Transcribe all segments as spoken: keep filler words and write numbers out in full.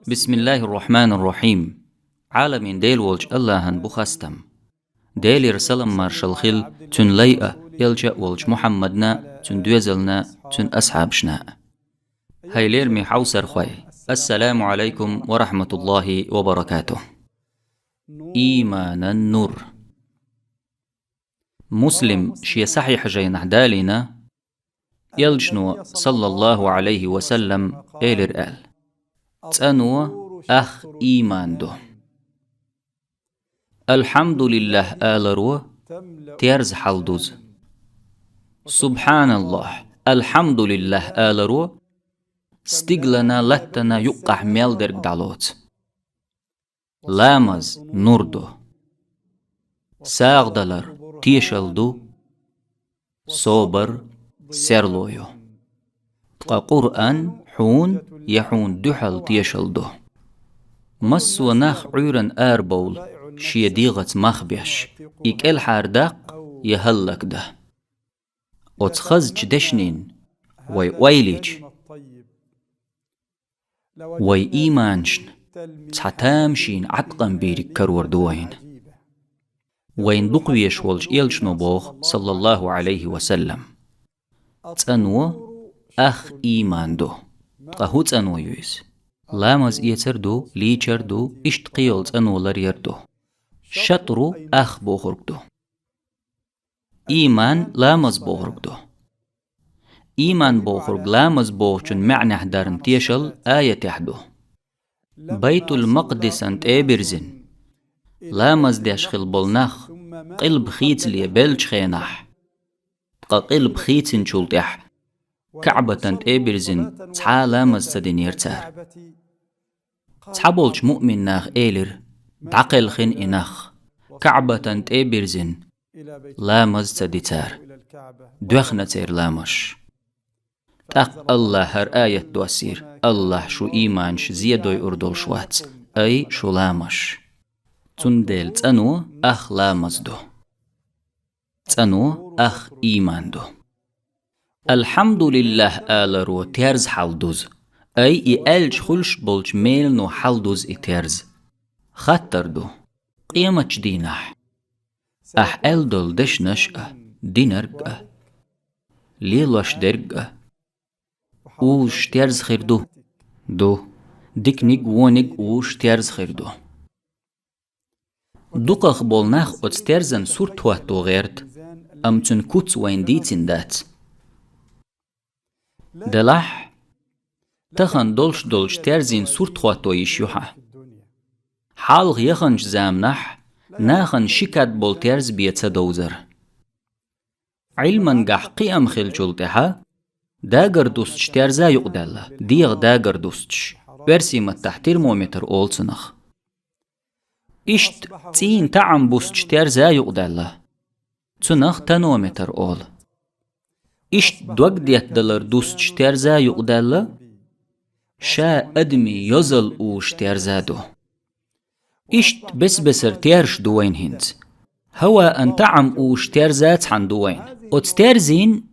Бисмиллахир-рахманир-рахим. Ӏаламийн Дела волчу Аллахьан бу хастам. Делера салам-маршалла хила цуьнан лай а, элча а волчу Мухьаммадна, цуьнан доьзална, цуьнан асхьабашна а. ХӀай лераме хьовсархой, ассаламу Ӏалайкум ва рахьматуллахи ва баракатух. Ийманан нур. Муслим шен сахьихь жайнахь далийна, элчано, саллаллаху Ӏалайхи ва саллам, элира аьлла: «ЦӀано ах ийман ду». «Алхьамдулиллахь» аларо терза хьалдузу. «СубхьаналлахӀ, алхьамдулиллахӀ» аларо стиглана, латтана юккъахь мел дерг дӀалоцу. Ламаз нур ду. СагӀа далар тешалла ду. Собар серло ю. Ткъа Къуръан хьуна я хьуна дуьхьал тешалла ду. Массо а нах Ӏуьйранна арабовла, шен дегӀаца мах беш, и кӀелхьардаккха я хӀаллакдан. Оцу хазачу дешнийн вай ойла йича, вай ийманашна цхьа тамашийна Ӏаткъам бийриг карор ду вайна. Вайна дукха везаш волчу элчано боху, саллаллаху Ӏалайхи ва саллам: «ЦӀано ах ийман ду». Ткъа хӀун цӀано ю иза? Ламаз эцар ду, лийчар ду, иштта кхийолу цӀано ларъяр ду. ШатӀру ах бохург ду. Ийман ламаз бохург ду. Ийман бохург ламаз бохучун маьӀнехь дарна тешалла аятехь ду. Байтул-Макъдисан тӀе а бирзина, ламаз деш хилла болу нах къилба хийцале беллачу хенахь, ткъа къилба хийцинчул тӀаьхьа КаӀбатан тӀе а бирзина, цхьа а ламаз ца динера цара. Цхьаболчу муъмин наха элира: «ДӀакхелхина и нах, КаӀбатан тӀе а бирзина, ламаз ца ди цара». Доьхна церан ламазаш. ТӀаккха Аллахьа хӀара аят доссийра: «Аллахь шу ийманаш зе дойур долуш вац, ай шу ламазаш». Цундела цӀано ах ламаз ду. ЦӀано ах ийман ду. «Алхьамдулиллахь» аларо терза хьалдузу, ай и аьлча хуьлуш болчу мелано хьалдузу и терза. Хаттар ду: къематчу дийнахь ахь аьлла долу дешнаш а, динарг а, лелош дерг а узуш терза хир ду? Ду. Диканиг, вониг узуш терза хир ду. Дукхах болу нах оцу терзан сурт хӀотто гӀерта, амма цуьнан куц вайна дийцина дац. Делахь, тахана долуш долчу терзийн сурт хӀотто йиш ю хьан. Хьалха яханчу заманахь нахана ши кад болу терза бен ца довзара. Ӏилмангахь кхиам хиллачул тӀаьхьа дагар дусташ терза юкъадаьлла, дегӀан дагар дусташ, оьрсийн маттахь термометр олу цунах. Иштта цӀийнан таӀам бусташ терза юкъадаьлла, цунах тонометр олу. Иштта дог деттадалар дусташ терза юкъадаьлла, ша адамийн йозалла узуш терза ду. Иштта бес-бесара терзаш ду вайна хӀинца. Хьаваан таӀам узуш терза цхьаьна ду вайна. Оцу терзийн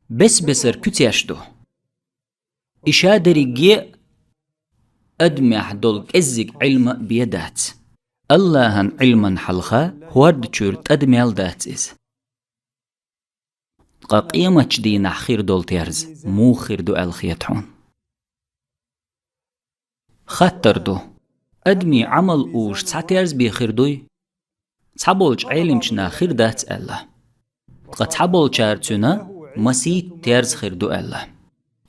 бес-бесара куьцеш ду. И ша дерриге а адамехь долу кӀеззиг Ӏилма а бен дац. Аллахьан Ӏилман хьалха хӀорда чуьра тӀадамел дац иза. Ткъа къематчу дийнахь хир долу терза муха хир ду аьлла хета хьуна? Хаттар ду: адамийн Ӏамал узуш цхьа терза бен хир дуй? Цхьаболчу Ӏелимчу наха хир дац аьлла. Ткъа цхьаболчара цуьнан масийтта терза хир ду аьлла.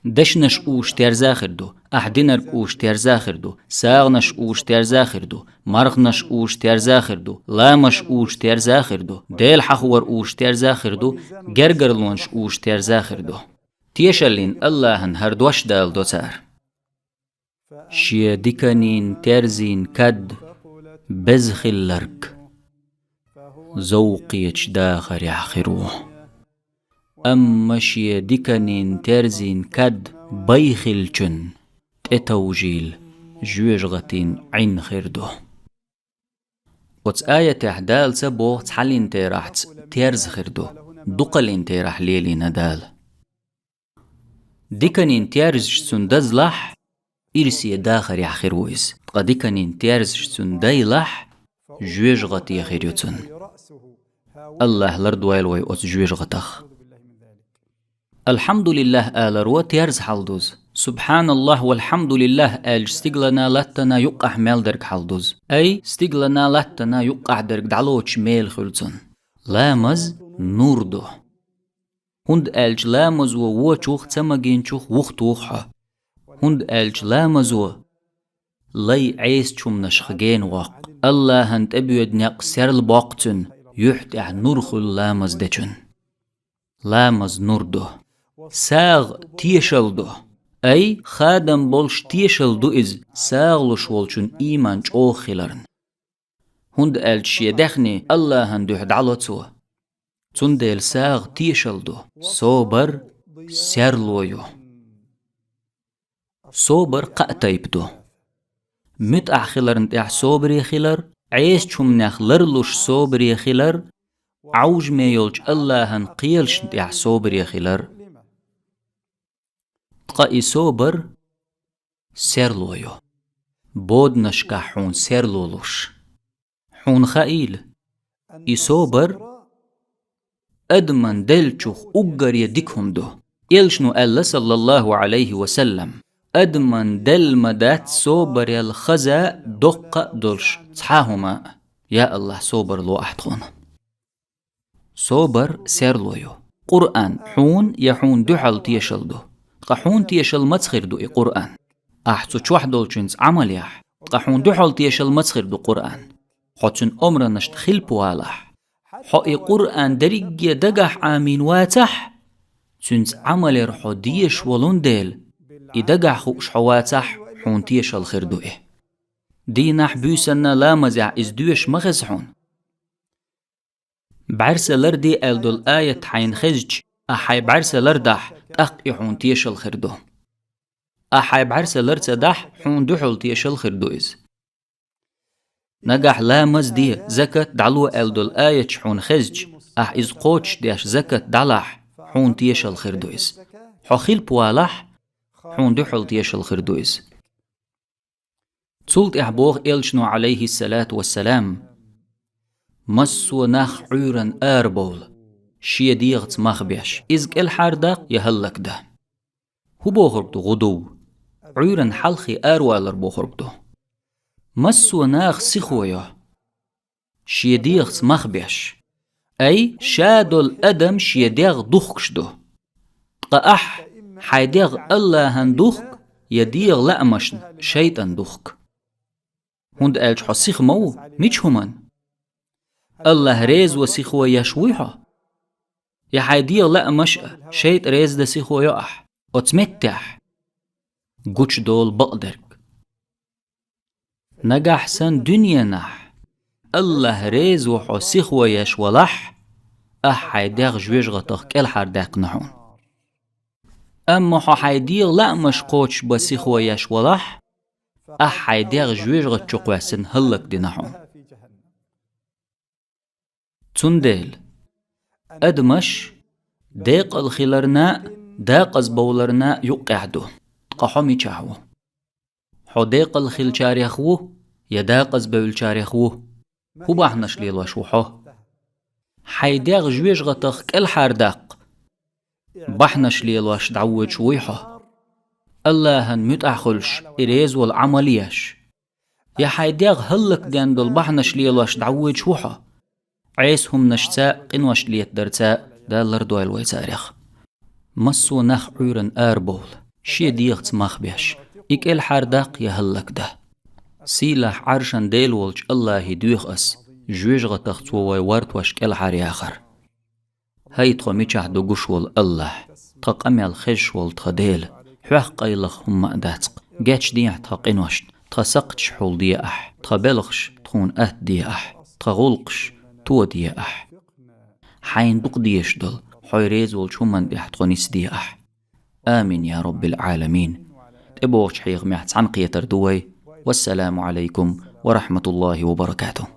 Дешнаш узуш терза хир ду, ахь динарг узуш терза хир ду, сагӀанаш узуш терза хир ду, марханаш узуш терза хир ду, ламазаш узуш терза хир ду, Дела хьахор узуш терза хир ду, гергарлонаш узуш терза хир ду. Тешаллин Аллахьан хӀара дош даладо цара. Шен диканийн терзийн кад беза хилларг зовкхечу дахарехь хир ву. Амма шен диканийн терзийн кад бай хиллачун тӀетовжийла жоьжахатин Ӏин хир ду. Оцу аятехь Дала ца боху цхьаллин терахьца терза хир ду, дукхаллин терахь лелийна Дала. Диканийн терзаш цунна дазлахь, ирсе дахарехь хир ву иза. Ткъа диканийн терзаш цуьнан дайлахь, жоьжахате хир ю цуьнан. АллахӀа лардойла вай оцу жоьжахатех. «АлхьамдулиллахӀ» аларо терза хьалдузу. «СубхьаналлахӀ валхьамдулиллахӀ» аьлча, стигалана, латтана юккъехь мел дерг хьалдузу. Ай, стигалана, латтана юккъехь дерг дӀалоцуш мела хуьлу цунна. Ламаз нур ду. ХӀунда аьлча ламазо вочух, ца магийначух вухатуху хьо. ХӀунда аьлча ламазо лай Ӏесачу хӀуманашха гена воккху. АллахӀан тӀебоьду некъ серла боккху цуьнан, юьхь тӀехь нур хуьлу ламаз дечун. Ламаз нур ду. СагӀа тешал ду. Ай, хадам болуш тешал ду иза, сагӀа луш волчун ийман чӀогӀа хиларна. ХӀунда аьлча шен даьхни АллахӀан дуьхьа дӀало цо. Цундела сагӀа тешал ду, собар серло ю. Собар кхаа тайпа ду. МуьтӀахь хиларна тӀехь собаре хилар, Ӏесачу хӀуманех ларлуш собаре хилар, Ӏовжаме йолчу АллахӀан кхелашна тӀехь собаре хилар. Ткъа и собар серло ю. Боданашкахь хьуна серло луш. Хьуна хаийла, и собар адаман деллачух уггаре дика хӀума ду. Элчано аьлла, саллаллахӀу Ӏалайхи ва саллам: «Адаман делла ма дац собарел хаза доккха а долуш цхьа а хӀума а». Я АллахӀ, собар ло ахь тхуна. Собар серло ю. Къуръан хьуна я хьуна дуьхьал тешал ду. Ткъа хьуна тешал маца хир ду и Къуръан? Ахь цу чохь долчуьнца Ӏамал яхь. Ткъа хьуна дуьхьал тешал маца хир ду Къуръан? Хьо цуьнан омранашна хилпа валахь. Хьо и Къуръан дерриге дагахь Ӏамийна вацахь, цуьнца Ӏамал яр хьо дезаш волун дела, и дагахь хууш хьо вацахь, хьуна тешал хир ду и. Дийнахь, буьйсанна, ламазехь иза доьшуш ма хеза хьуна. «БӀаьрса ларде» аьлла долу аят хьайна хезча, ахь хьайн бӀаьрса лардахь, тӀаккха и хьуна тешал хир ду. Ахь хьайн бӀаьрса лар ца дахь, хьуна дуьхьал тешал хир ду иза. Нагахь «ламаз де, закат дӀало» аьлла долу аяташ хьуна хезча, ахь иза кхочушдеш закат дӀалахь, хьуна тешал хир ду иза. Хьо хилпа валахь, хьуна дуьхьал тешал хир ду иза. Цул тӀаьхьа боху элчано, Ӏалайхиссалату вассалам: «Массо а нах Ӏуьйранна арабовла, шен дегӀаца мах беш, иза кӀелхьардаккха я хӀаллакдан». ХӀун бохург ду гӀудув? Ӏуьйранна хьалхе аравалар бохург ду. Массо а нах сихо йо, шен дегӀаца мах беш. Ай, ша долу адам шен дегӀ духкуш ду. Ткъа ахь хьайн дегӀ АллахӀан духку я дегӀан лаамашна, шайтӀан духку? ХӀунда аьлча хьо сиха ма ву мича хӀуманна. АллахӀ резво сихо еш вуй хьо? Я хьайн дегӀан лаамаш а, шайтӀа рездан сихо йо ахь? Оцу меттехь гучудолу бакъдерг. Нагахь санна дуьненахь АллахӀ резво хьо сихо еш валахь, ахь хьайн дегӀ жоьжахатах кӀелхьардаьккхина хьуна. Амма хьо хьайн дегӀан лаамаш кхочушбан сихо еш валахь, ахь хьайн дегӀ жоьжахати чу кхоьссина хӀаллакдина хьуна. Цундела адамаш декъала хиларна а, дакъазбовларна а юккъехь ду. Ткъа хьо мичахь ву? Хьо декъала хиллачарех ву я дакъазбевллачарех ву? ХӀун бахьанаш лелош ву хьо? Хьайн дегӀ жоьжахатах кӀелхьардаккха бахьанаш лелош дӀавоьдуш вуй хьо? АллахӀан муьтӀахь хуьлуш, и реза волу Ӏамал еш? Я хьайн дегӀ хӀаллакден долу бахьанаш лелош дӀавоьдуш ву хьо? Ӏеса хӀуманашца, къиношна летадарца, Дала лардойла вай царех. Массо а нах Ӏуьйранна арабовла, шен дегӀаца мах беш, и кӀелхьардаьккха я хӀаллакдан. Сийлахь Ӏаршан Дела волчу АллахӀе доьху ас, жоьжахатах Цо вай вартош кӀелхьаръяхар. ХӀай тхо мичахь ду гуш волу АллахӀ, тхан къамел хезаш волу тхан Дела, хьох къайлаха хӀумма а дац-кх, гечдехьа тхан къиношна, тхан сакхташ хьулде ахь, тхан белхаш тхуна атта де ахь, тхан гӀуллакхаш тоде ахь. Хьайна дукха дезаш долу, хьо реза волчу хӀуманна тӀехь тхо нисде ахь. Амин, я Раббил Ӏаламин. ТӀебогӀучу хьехамехь цхьаьна кхетар ду вай. Вассаламу Ӏалайкум ва рахьматуллахӀи ва баракатухӀ.